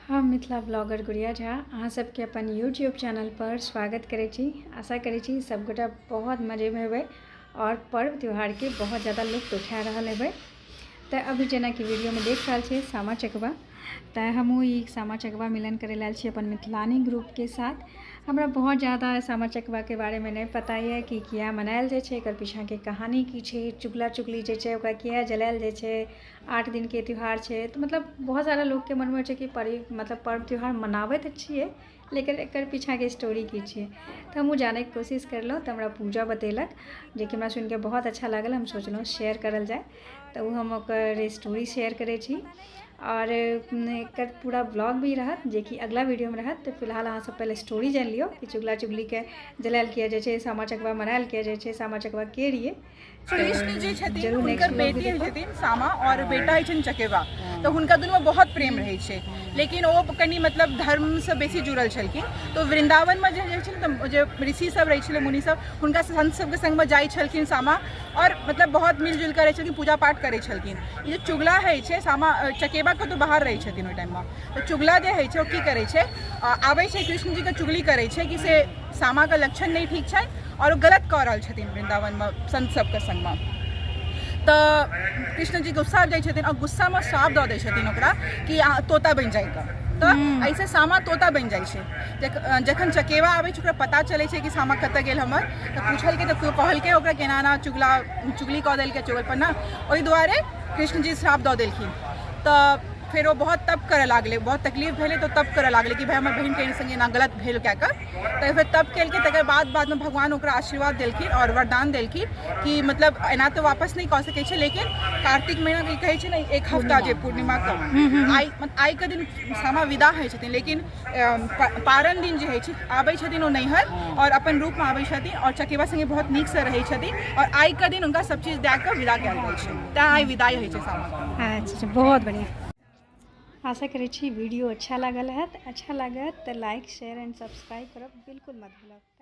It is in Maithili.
हम मिथिला ब्लॉगर गुड़िया झा अहाँ सबके अपन यूट्यूब चैनल पर स्वागत करै छी। आशा करै छी सबगोटा बहुत मजेमे हेबै और पर्व त्योहारके बहुत ज़्यादा लुत्फ उठा रहल हेबै। तऽ अभी जेनाकि वीडियोमे देख रहल छियै सामा चकेबा, तऽ हमहूँ ई सामा चकेबा मिलन करै लए आयल छी अपन मिथिलानी ग्रुपके साथ। हमरा बहुत ज़्यादा सामा चकेबाके बारेमे नहि पता यऽ कि किया मनायल जाइ छै, एकर पीछाँके कहानी की छै, चुगला चुगली जे छै ओकरा किया जलायल जाइ छै, 8 दिनके त्यौहार छै, तऽ मतलब बहुत सारा लोकके मनमे होइ छै कि मतलब पर्व त्यौहार मनाबै तऽ छियै लेकिन एकर पीछाँके स्टोरी की छियै। तऽ हमहूँ जानैके कोशिश करलहुँ तऽ हमरा पूजा बतेलक, जेकि हमरा सुनिके बहुत अच्छा लागल। हम सोचलहुँ शेयर करल जाय, तऽ ओ हम ओकर स्टोरी शेयर करै छी और एकर पूरा ब्लॉग भी रहत जेकि अगला वीडियोमे रहत। तऽ फिलहाल अहाँ सब पहिले स्टोरी जानि लियौ कि चुगला चुगलीके जलायल किया जाइ छै, सामा चकेबा मनायल किया जाइ छै, सामा चकेबा के रहियै। कृष्ण जी छथिन, हुनकर बेटी होइ छथिन सामा और बेटा होइ छनि चकेबा, तऽ हुनका दुनूमे बहुत प्रेम रहै छै। लेकिन ओ कनि मतलब धर्मसँ बेसी जुड़ल छलखिन, तऽ वृन्दावनमे जे जाइ छलै तऽ जे ऋषि सब रहै छलै, मुनि सब, हुनका संत सबके सङ्गमे जाइ छलखिन सामा और मतलब बहुत मिलजुल कऽ रहै छलखिन, पूजा पाठ करै छलखिन। ई जे चुगला होइ छै, सामा चकेबा कतहु बाहर रहै छथिन ओहि टाइममे, तऽ चुगला जे होइ छै ओ की करै छै, आबै छै कृष्ण जीके चुगली करै छै कि से सामाके लक्षण नहि ठीक छनि आओर ओ गलत कऽ रहल छथिन वृन्दावनमे संत सबके सङ्गमे। तऽ कृष्ण जी गुस्सा आबि जाइ छथिन आओर गुस्सामे श्राप दऽ दै छथिन ओकरा कि अहाँ तोता बनि जाइके। तऽ एहिसँ सामा तोता बनि जाइ छै। जखन चकेवा आबै छै, ओकरा पता चलै छै कि सामा कतऽ गेल हमर, तऽ पुछलकै तऽ केओ कहलकै ओकरा केना एना चुगला चुगली कऽ देलकै चुगलपना, ओहि दुआरे कृष्ण जी श्राप दऽ देलखिन। तऽ फेर ओ बहुत तप करऽ लागलै, बहुत तकलीफ भेलै तऽ ओ तप करऽ लागलै कि भाय हमर बहिनके सङ्गे एना गलत भेल कए कऽ। तऽ फेर तप केलकै, तकर बाद बादमे भगवान ओकरा आशीर्वाद देलखिन आओर वरदान देलखिन कि मतलब एना तऽ वापस नहि कऽ सकै छै, लेकिन कार्तिक महीनाके कहै छै ने एक हफ्ता जे पूर्णिमाके आइ आइके दिन सामा विदा होइ छथिन, लेकिन पारन दिन जे होइ छै आबै छथिन ओ नैहर आओर अपन रूपमे आबै छथिन आओर चकेबा सङ्गे बहुत नीकसँ रहै छथिन आओर आइके दिन हुनका सब चीज दए कऽ विदा कयल जाइ छै, तैँ आइ विदाइ होइ छै सामाके। अच्छा, बहुत बढ़िआँ। आशा करै छी वीडियो अच्छा लागल हैत। अच्छा लागत तऽ लाइक शेयर एंड सब्सक्राइब करब बिल्कुल मत भूलब।